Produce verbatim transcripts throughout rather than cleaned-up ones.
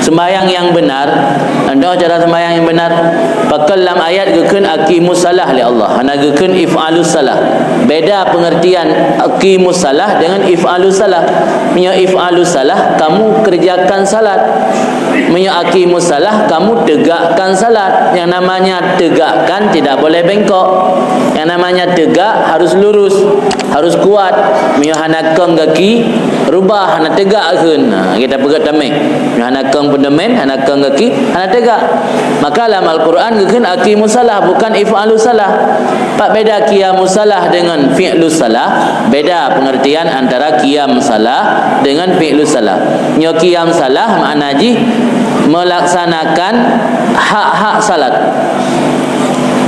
Sembahyang nyang beunar, contoh cara sembahyang nyang beunar, pakon lam ayat geukheun aqimus salah lé Allah, hana geukheun if'alus salah. Beda pengertian aqimus salah dengan if'alus salah. Meunyoe if'alus salah, kamu kerjakan salat. Meunyoe aqimus salah, kamu tegakkan salat. Yang namanya tegakkan tidak boleh bengkok. Yang namanya tegak harus lurus, harus kuat. Meunyoe hana kong gaki, rubah, hana tegak kheun. Ha, kita peugah tameh. Meunyoe hana kong peudemen, hana kong gaki, hana tegak. Maka lam Al-Quran geukheun aqimus salah, bukan if'alus salah. Pak beda qiyamus salah dengan fi'lus salah? Beda pengertian antara qiyam salah dengan fi'lus salah. Nyoe qiyam salah makna jih melaksanakan hak-hak salat.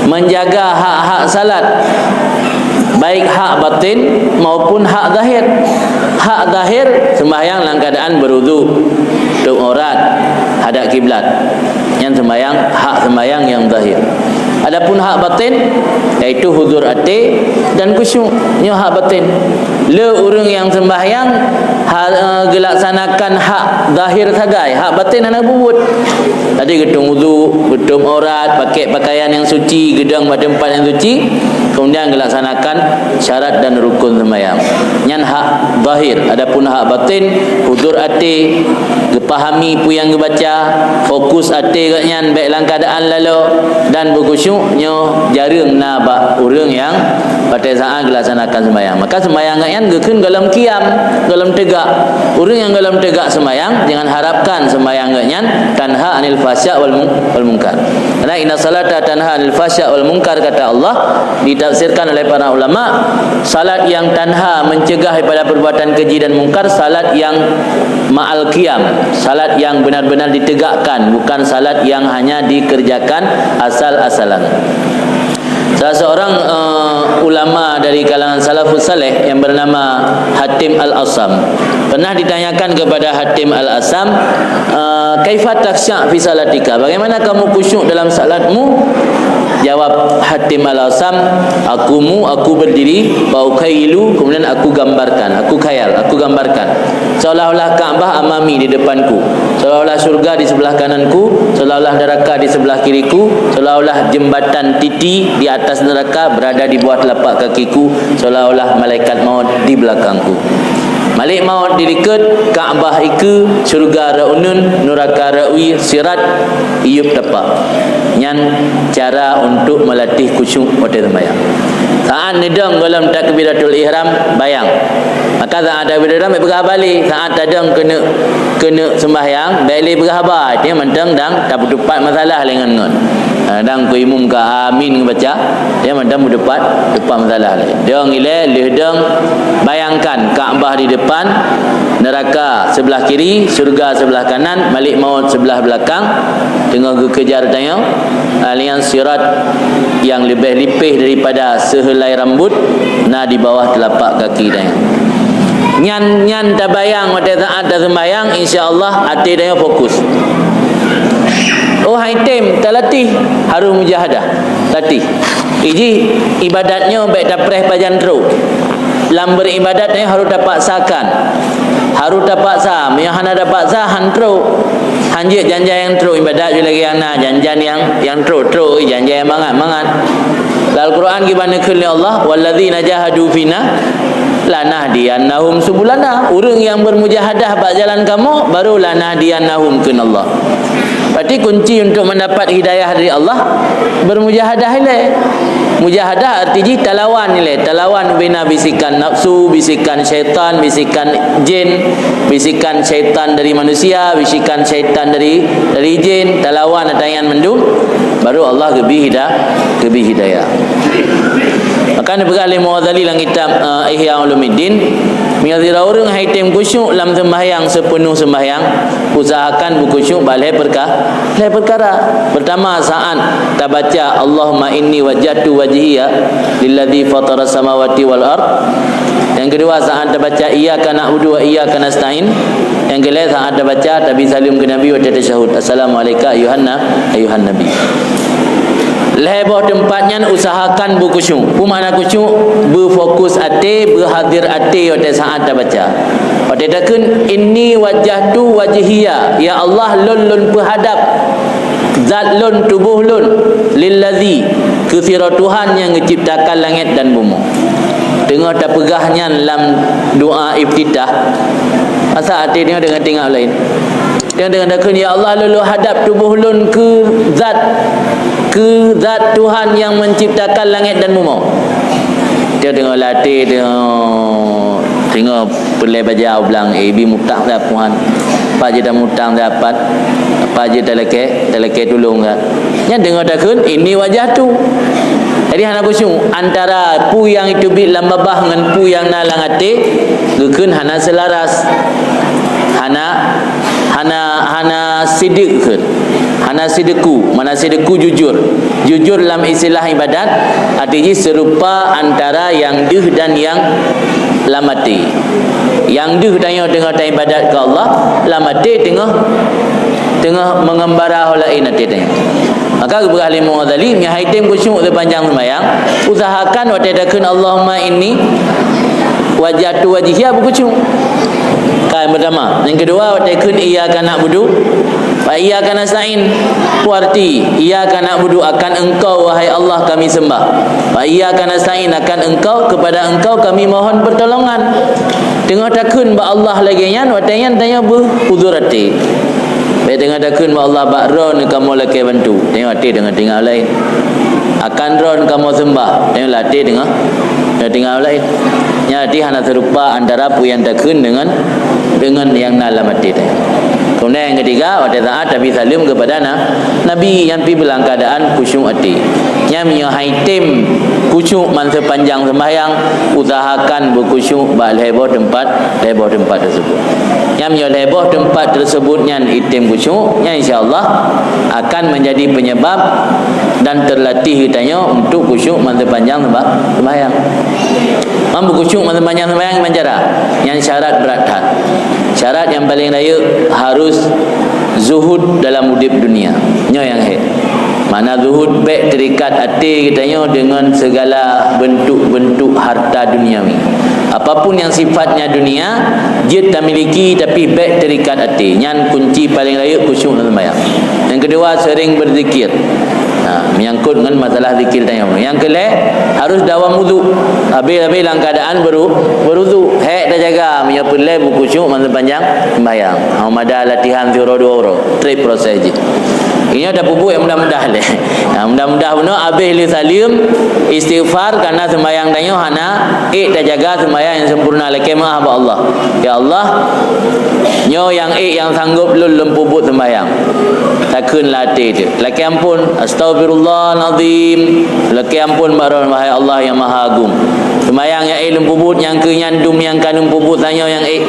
Menjaga hak-hak salat, baik hak batin maupun hak zahir. Hak zahir, sembahyang lam keadaan berwudu, tutup aurat, hadap kiblat. Nyan sembahyang, hak sembahyang nyang zahir. Adapun hak batin, yaitu huzur até dan khusyuk. Nyoe hak batin. Le ureuëng nyang sembahyang ha, eh, geulaksanakan hak zahir sagai, hak batin hana bubuet. Tadi geutueng wudu, geututup aurat, pakai pakaian nyang suci, geudong bak teumpat nyang suci, kemudian geulaksanakan syarat dan rukun sembahyang. Nyan hak zahir. Adapun hak batin, huzur até, geupahami peue nyang geubaca, fokus até geuhnyan bék lam keadaan lalo dan beukhusyuk, nyoe jareueng na bak ureuëng nyang pada saat geulaksanakan sembahyang. Maka sembahyang geuhnyan geukheun gohlom qiyam, gohlom tegak. Ureuëng nyang gohlom tegak sembahyang, jangan harapkan sembahyang geuhnyan tanha anil fahsya wal mun-, wal munkar. Karena inna salata tanha anil fahsya wal munkar, kata Allah, ditafsirkan oleh para ulama, salat yang tanha, mencegah daripada perbuatan keji dan mungkar, salat yang ma'al qiyam, salat yang benar-benar ditegakkan, bukan salat yang hanya dikerjakan asal-asalan. Salah seorang, eh, ulama dari kalangan salafus saleh yang bernama Hatim Al-Asam pernah ditanyakan kepada Hatim Al-Asam, eh, "Kaifa takhsya' fi salatika? Bagaimana kamu khusyuk dalam salatmu?" Jawab Hatim Al-Asam, "Aqumu, aku berdiri, fa ukhayyilu, kemudian aku gambarkan, aku khayal, aku gambarkan. Seolah-olah Ka'bah amami, di depanku. Seolah-olah syurga di sebelah kananku, seolah-olah neraka di sebelah kiriku, seolah-olah jembatan Titi di atas neraka berada di bawah telapak kakiku, seolah-olah malaikat maut di belakangku. Malaikat maut di likot, Ka'bah ikeue, syurga rot uneuen, neraka rot wie, sirat iyup tapak." Nyan cara untuk melatih khusyuk watée sembahyang. Saat neudong gohlom takbiratul ihram, bayang. Maka saat takbiratul ihram, bék peugah haba lé. Saat tadong keuneuk, keuneuk sembahyang, bék lé peugah haba. Nyan mantong dang tapeutupat masalah lé ngon-ngon. Ha, dang keu imum ka amin ngon baca, nyan mantong peutupat, tupat masalah lé. Dong ilée, lheueh dong, bayangkan Ka'bah di depan, neraka sebelah kiri, syurga sebelah kanan, malaikat maut sebelah belakang, teungoh geukejar tanyoe. Alian sirat yang leubeh lipéh daripada seuheulai rambut na di bawah telapak kaki tanyoe. Nyan, nyan tabayang watée saat taseumbahyang, insya Allah até tanyoe fokus. Oh, hai tem, talatih, harôh mujahadah, latih. Iji ibadat nyoe bék tapreh pajan trok. Lam beuribadat nyoe harôh tapaksakan. Harôh tapaksa, meunyoe hana tapaksa, han trok. Han jeuet janjan nyang trok ibadat, jeuet lagée nyang na janjan nyang, nyang trok-trok, janjan nyang mangat-mangat. Lam Al-Quran kiban neukheun lé Allah, "Walladzina jahadu fina lanahdiyannahum subulana." Ureuëng nyang beurmujahadah bak jalan kamoe, baru lanahdiyannahum kheun Allah. Berarti kunci untuk mendapat hidayah dari Allah, bermujahadah ilée. Mujahadah arti jih talawan ilée, talawan bina bisikan nafsu, bisikan syaitan, bisikan jin, bisikan syaitan dari manusia, bisikan syaitan dari, dari jin, talawan ata nyan mandum, baru Allah geubri hida-, geubri hidayah. Maka neupeugah lé Imam Ghazali lam kitab, eh, Ihya Ulumuddin, meunyoe sidroe ureuëng han tem khusyuk lam seumbahyang, seupeunoh seumbahyang, usahakan beukhusyuk bak lhée peurka-, lhée peukara. Pertama, saat tabaca, "Allahumma inni wajjahtu wajhiya lilladzi fataras samawati wal ard." Yang kedua, saat tabaca, "Iyyaka na'budu wa iyyaka nasta'in." Yang keulhée, saat tabaca, tabi saleuem keu Nabi watée tasyahud, "Assalamu alaika ayyuhan na-, ayyuhan nabi." Lhée boh teumpat nyan usahakan beukhusyuk. Peue makna khusyuk? Beufokus até, beuhadér até watée saat tabaca. Dia takheun, "Inni wajjahtu wajhiya, ya Allah, lôn, lôn peuhadab zat lôn, tuboh lôn, lillazi, keu sidroe Tuhan nyang geuciptakan langét dan bumoe." Teungoh tapeugah nyan lam doa iftitah, asa até teungoh deungon tinggai laén. Deungon takheun, "Ya Allah, lôn, lôn hadab tuboh lôn keu zat, keu zat Tuhan nyang menciptakan langét dan bumoe." Dia deungon lam até, deungon, deungon peureulée bajau blang, eh, bi mutang that Tuhan. Apa jeuet tamutang that pat? Apa jeuet talakée, talakée tulông that? Nyan deungon takheun, "Inni wajjahtu." Jadi hana khusyuk antara peue nyang teubiet lam babah ngon peue nyang na lam até, geukheun hana seularas. Hana, hana, hana sidek kheun. Hana sideku, mana sideku jujur. Jujur lam istilah ibadat, arti jih seurupa antara nyang deuh dan nyang lam até. Nyang deuh tanyoe teungoh taibadat keu Allah, lam até teungoh, teungoh meungembara ho laén até tanyoe. Maka geupeugah lé Imam Ghazali, meunyoe hai tem khusyuk sipanjang seumayang, usahakan watée takheun, "Allahumma inni wajjahtu wajhiya," beukhusyuk. Ka nyang peurtama. Nyang keudua, watée kheun, "Iyyaka na'budu wa iyyaka nasta'in." Peue arti, "Iyyaka na'budu," akan Engkau, wahai Allah, kami sembah. "Wa iyyaka nasta'in," akan Engkau, kepada Engkau kami mohon pertolongan. Teungoh takheun bak Allah lagée nyan, watée nyan tanyoe beuuzur até. Bék teungoh takheun bak Allah, "Bak Droeneuh kamoe lakée bantu." Tanyoe até deungon tinggai laén. "Akan Droeneuh kamoe seumbah." Tanyoe lam até deungon, deungon tinggai laén. Nyan até hana seurupa antara peue nyang takheun deungon, deungon nyang na lam até tanyoe. Kemudian nyang keutiga, watée saat tabi saleuem keupada na-, Nabi nyang pih beulam keuadaan khusyuk até. Nyan meunyoe hai tem khusyuk ban seupanjang seumbahyang, usahakan beukhusyuk bak lhée boh teumpat, lhée boh teumpat teusebut. Nyan meunyoe lhée boh teumpat teusebut nyan item khusyuk, nyan insya Allah akan menjadi penyebab dan terlatih geutanyoe untuk khusyuk ban seupanjang seumba-, seumbahyang. Meunyoe beukhusyuk ban seupanjang seumbahyang, meucara nyan syarat brat that. Syarat nyang paleng rayeuk harus zuhud dalam udeb dunia. Nyoe nyang hék. Makna zuhud, bék teurikat até geutanyoe deungon segala bentuk-bentuk harta duniawi. Apapun nyang sifatnya dunia, jeuet tamiliki, tapi bék teurikat até. Nyan kunci paleng rayeuk khusyuk lam seumbahyang. Nyang keudua, sering berzikir. Ha, menyangkut ngon masalah zikir tanyoe. Nyang keulhée, harus dawam wudu. Habéh-habéh lam keuadaan beru-, berudu. Hék tajaga, meunyoe peureulée beukhusyuk ban seupanjang seumbahyang. Ha, mada latihan siuroe dua uroe. Treb proses jih. Nyoe tapeubuet nyang mudah-mudah lé. Ha, mudah-mudah bunoe habéh lheueh saleuem, istighfar, karena seumbahyang tanyoe hana ék tajaga seumbahyang nyang sempurna, lakée meuáh bak Allah. Ya Allah, nyoe nyang ék nyang sanggob lôn lôn peubuet seumbahyang. Takheun lam até teuh. Lakée amphon, "Astaghfirullahalazim." Lakée amphon bak Droeneuh, wahai Allah nyang Maha Agong. Seumbahyang nyang ék lôn peubuet nyang keu nyan dum nyang ka lôn peubuet tanyoe nyang ék.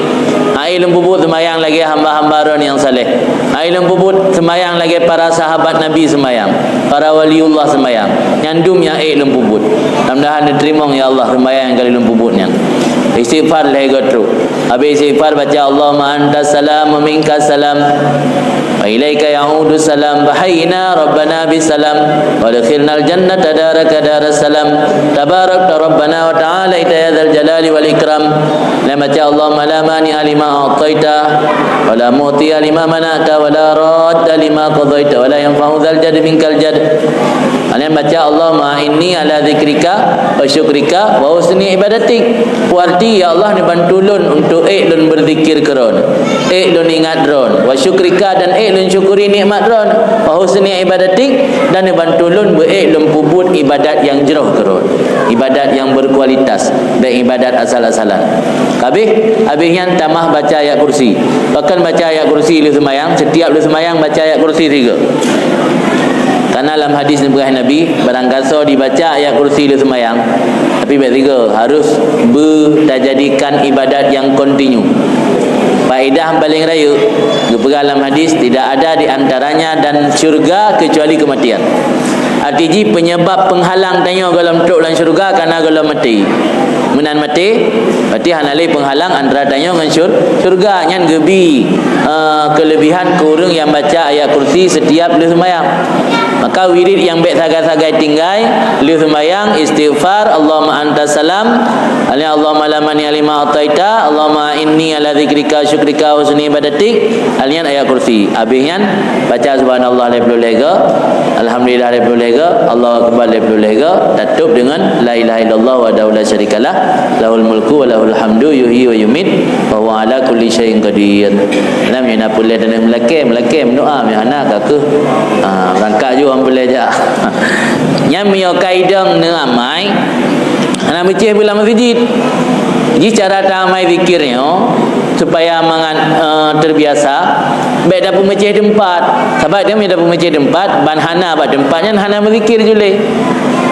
Ék lôn peubuet seumbahyang lagée hamba-hamba Droeneuh nyang saleh. Ék lôn peubuet seumbahyang lagée para sahabat Nabi seumbahyang, para waliullah seumbahyang. Nyan dum nyang ék lôn peubuet. Mudah-mudahan neuteurimong, ya Allah, seumbahyang nyang ka lôn peubuet nyan. Istighfar lhée goe trok. Habéh istighfar baca, "Allahumma antas salam wa minkas salam. Wa ilaika ya'udus salam. Fa hayyina rabbana bis salam. Wa adkhilnal jannata daraka daras salam. Tabarakta rabbana wa ta'alaita ya dzal jalali wal ikram." Laén baca, "Allahumma la mani'a lima a'taita, wa la mu'tiya lima mana'ta, wa la radda lima qadaita, wa la yanfa'u dzal jaddi minkal jadd." Laén baca, "Allahumma inni ala dzikrika wa syukrika wa husni ibadatik." Peue arti, "Ya Allah, neubantu lôn untuk ék lôn beuzikir keu Droeneuh, ék lôn ingat Droeneuh, wa syukrika, dan ék lôn syukuri nikmat Droeneuh, wa husni ibadatik, dan neubantu lôn beu ék lôn peubuet ibadat nyang jroh keu Droeneuh, ibadat nyang berkualitas, bék ibadat asal-asalan." Habéh, habéh nyan tamah baca ayat kursi. Pakon baca ayat kursi lheueh seumbahyang, setiap lheueh seumbahyang baca ayat kursi sigoe. Karena lam hadis neupeugah Nabi, barang gasoe dibaca ayat kursi lheueh seumbahyang, tapi bék sigoe, harus beutajadikan ibadat nyang kontinu. Faedah paleng rayeuk, geupeugah lam hadis, "Tidak ada di antaranya dan syurga kecuali kematian." Arti jih, penyebab penghalang tanyoe gohlom trok lam syurga karena gohlom maté. Meunan maté, berarti hana lé penghalang antara tanyoe ngon syur-, syurga. Nyan geubi, eh, kelebihan keu ureuëng nyang baca ayat kursi setiap lheueh seumbahyang. Maka wirid nyang bék sagai-sagai tinggai, lheueh seumbahyang, istighfar, Allahumma antas salam, Ya Allahumma la mani lima ataita, Allahumma inni ala zikrika syukrika husni ibadatik. Alian ayat kursi. Habis nyan, baca subhanallah lhèe ploh lhèe go, alhamdulillah lhèe ploh lhèe go, Allahu akbar lhèe ploh lhèe go, tatôp deungon la ilaha illallah wahdahu la syarikalah, lahul mulku wa lahul hamdu yuhyi wa yumit, wa huwa ala kulli syai'in qadir. Lam nyang na peureulèe dan meulakèe, meulakèe, meudoa, meuhana ka keuh. Ha, beurangkat ju lam peureulèe jak. Nyan meunyoe ka idong neu amai, hana meucéh beulam meuseujid. Jih cara tamai zikir nyoe supaya mangat, eh, terbiasa, bèk tapeumeucéh teumpat. Sabab dia meunyoe tapeumeucéh teumpat, ban hana bak teumpat nyan hana meuzikir julé.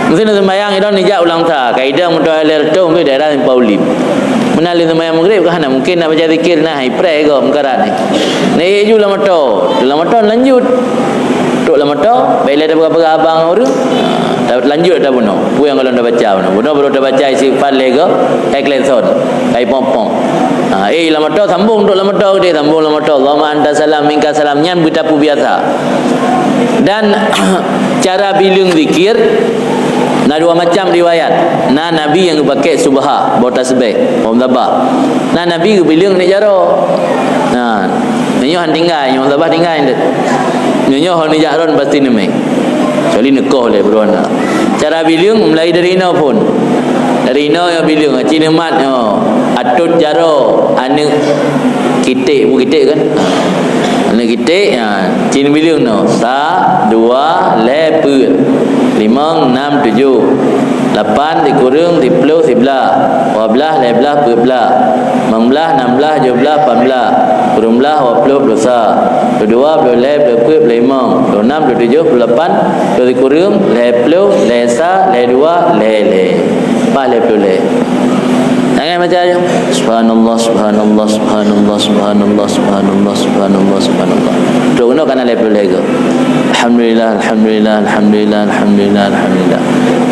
Meusé na seumbahyang idong neujak ulang sa, ka idong meutoe lhèe reutôh di daerah Simpang Ulim. Meunan lheuh seumbahyang maghrib ka hana mungkin na baca zikir, na hai preh gob meukarat nyan. Neujak ju lam moto, lam moto lanjut. Trôk lam moto, bèk lé tapeugah-peugah abang ureueng. Ha, ta-, lanjut tabunoe. Peue nyang gohlom tabaca bunoe. Bunoe baru tabaca istighfar lhèe go, hai klakson, hai pong-pong. Ha, eh, lam moto sambung trôk lam moto keudéh, sambung lam moto. Allahumma anta salam, minka salam. Nyan beutapeubiasa. Dan cara bileueng zikir na dua macam riwayat. Na Nabi nyang geupakè subha, boh tasbih, boh musabah. Na Nabi geubileueng ngon jaroe. Nah, nyoe han tinggai, nyoe musabah tinggai nyan. Nyoe nyoe hana jak ron pasti neumè. Kecuali neukoh lé buruan na. Cara bileueng mulai dari inoe phôn. Dari inoe nyoe bileueng, ci neumat nyoe. Atôt jaroe, aneuk kiték, bu kiték kan? Aneuk kiték, ha, ci neubileueng nyoe. Sa, dua, lhèe, peuet. Limong, nam, tujoh. Lapan, sikureueng, siploh, siblaih. Dua blaih, lhèe blaih, peuet blaih. Limong blaih, nam blaih, tujoh blaih, lapan blaih. Sikureueng blaih, dua ploh, ploh sa. Ploh dua, ploh lhèe, ploh peuet, ploh limong. Ploh nam, ploh tujoh, ploh lapan. Ploh sikureueng, lhèe ploh, lhèe sa, lhèe dua, lhèe lhèe. Paih lhèe ploh lhèe. Tangai baca je. Subhanallah, subhanallah, subhanallah, subhanallah, subhanallah, subhanallah, subhanallah. Trôk keunoe ka na lhèe ploh lhèe go. Alhamdulillah, alhamdulillah, alhamdulillah, alhamdulillah, alhamdulillah.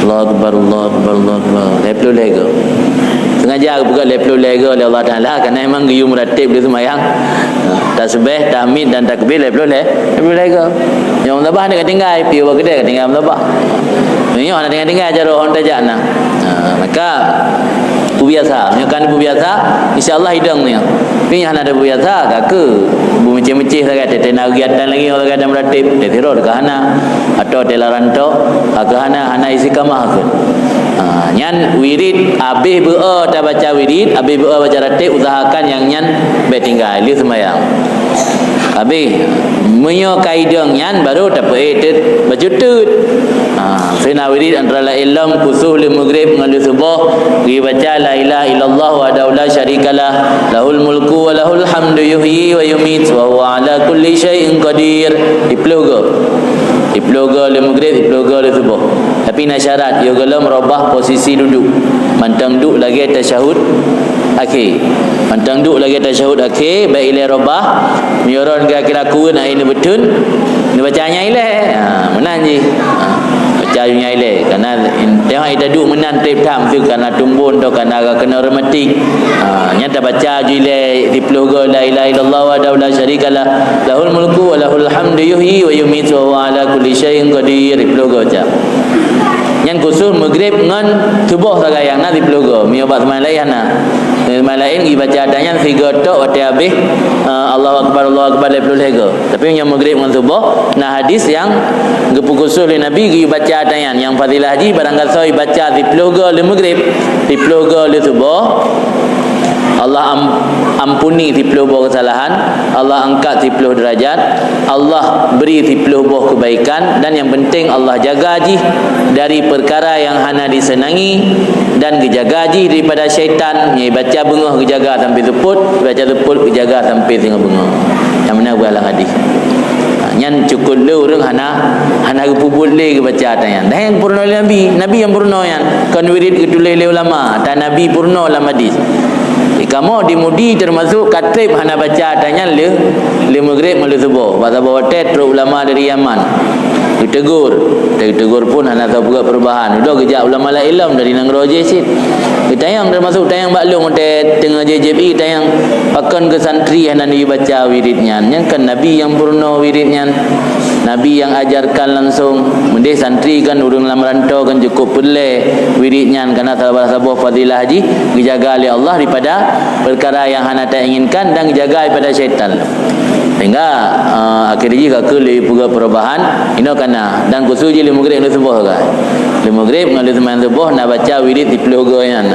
Allahu Akbar, Allahu Akbar, Allahu Akbar. Lhèe ploh lhèe go. Sengaja geupeugah lhèe ploh lhèe go lé Allah Taala, karena memang geuyue meurateb di seumayang. Tasbih, tahmid dan takbir lhèe ploh lhèe, lhèe ploh lhèe go. Nyang musabah ni ka tinggai, piôh bak keudè ka tinggai musabah. Nyoe hana tinggai-tinggai jaroe hon tajak na. Ha, maka peubiasa. Meunyoe ka peubiasa, insya Allah idong nyoe. Tapi hana ada peubiasa, ka keuh beumeucéh-meucéh sagai, teuh na kegiatan lagi, orang ada meratib, teuh sirot ka hana. Atau teuh lam rantau, ka keuh hana, hana istiqamah keuh. Ha, nyan wirid, abéh beu tabaca wirid, abéh beu baca ratib, usahakan nyang nyan bèk tinggai, lheuh seumayang. Abéh, meunyoe ka idong nyan, baru tapeuék teut bacut teut. Ha, seuna wirid antara laén lom khusus lheuh maghrib ngon lheuh suboh, geubaca la ilaha illallah wahdahu la syarikalah, lahul mulku wa lahul hamdu yuhyi wa yumit, wa huwa ala kulli syai'in qadir. Siploh go. Siploh go lheuh maghrib, siploh go lheuh suboh. Tapi na syarat, yoh gohlom robah posisi duduk. Mantong duek lagèe tasyahud akhé. Mantong duek lagèe tasyahud akhé, bèk ilèe robah, meunyoe ron kira-kira kueun ai neubeuteun, neubaca nyang ilèe. Ha, meunan jih. Ha, baca nyang ilèe. Karena in-, teuh ai taduek meunan trép that, meusti kana tumbon atau kana ka keunoe rematik. Ha, nyan tabaca ju ilèe siploh go la ilaha illallah wahdahu la syarikalah, lahul mulku wa lahul hamdu yuhyi wa yumitu wa huwa ala kulli syai'in qadir, siploh go baca. Nyan khusus maghrib ngon suboh sagai nyang na siploh go. Meunyoe bak seumayang laén hana. Seumayang laén geubaca ata nyan sigoe tok watèe abéh, eh, Allahu Akbar, Allahu Akbar lhèe ploh lhèe go. Tapi meunyoe maghrib ngon suboh, na hadis nyang geupeu khusus lé Nabi geubaca ata nyan. Nyang fadilah jih barangkasoe baca siploh go lheuh maghrib, siploh go lheuh suboh, Allah am-, ampuni siploh boh keusalahan, Allah angkat siploh deurajat, Allah bri siploh boh keubaikan, dan nyang penting Allah jaga jih dari peukara nyang hana diseunangi dan geujaga jih daripada syaitan, nyang baca beungoh geujaga sampai seupôt, baca seupôt geujaga sampai singoh beungoh. Nyang meunan buah lam hadis. Ha, nyan cukôp le ureueng hana, hana geupeubuet lé geubaca ata nyan. Dan nyang peurunoe lé Nabi, Nabi nyang peurunoe nyan. Kon wirid geutuléh lé ulama, ata Nabi peurunoe lam hadis. Di kamoe di Mudi teumasok ka trép hana baca ata nyan lheuh, lheuh maghrib ngon lheuh suboh. Bak saboh watèe trok ulama dari Yaman. Geutegur, geutegur pun hana sapeue perubahan. Udah geujak ulama laén lom dari nanggroe jih cit. Geutanyong teumasok tanyong bak lôn watèe teungoh J J B I tanyong pakon keu santri hana neubaca wirid nyan. Nyan kan Nabi nyang peurunoe wirid nyan. Nabi nyang ajarkan langsung. Meudeh santri kan ureuëng lam rantau kan cukup peureulée wirid nyan, karena salah saboh fadilah jih geujaga lé Allah daripada peukara nyang hana tainginkan dan geujaga daripada syaitan. Sehingga, eh, akhé jih ka keuh lé peugah perubahan, inoe kana, dan khusus jih lé Maghrib ngon lé Suboh ka. Lé Maghrib ngon lé seumayang Suboh na baca wirid siplôh goe nyan.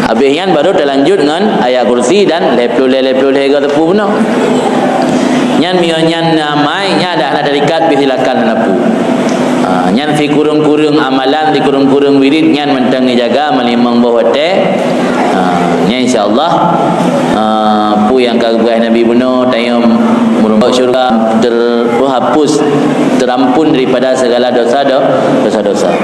Habéh nyan baru talanjut ngon ayat kursi dan lhée plôh lhée, lhée plôh lhée goe teupeu bunoe. Nyan meunyoe nyan amai, nyan dah na tarikat pih silakan hana peue. Ha, nyan sikureueng-kureueng amalan, sikureueng-kureueng wirid nyan mantong geujaga meulimong boh watée. Ha, nyan insya Allah, ha, peue nyang ka geupeugah Nabi bunoe, tanyoe meureumpok syurga ter-, hapus, terampun daripada segala dosa do-, dosa-dosa.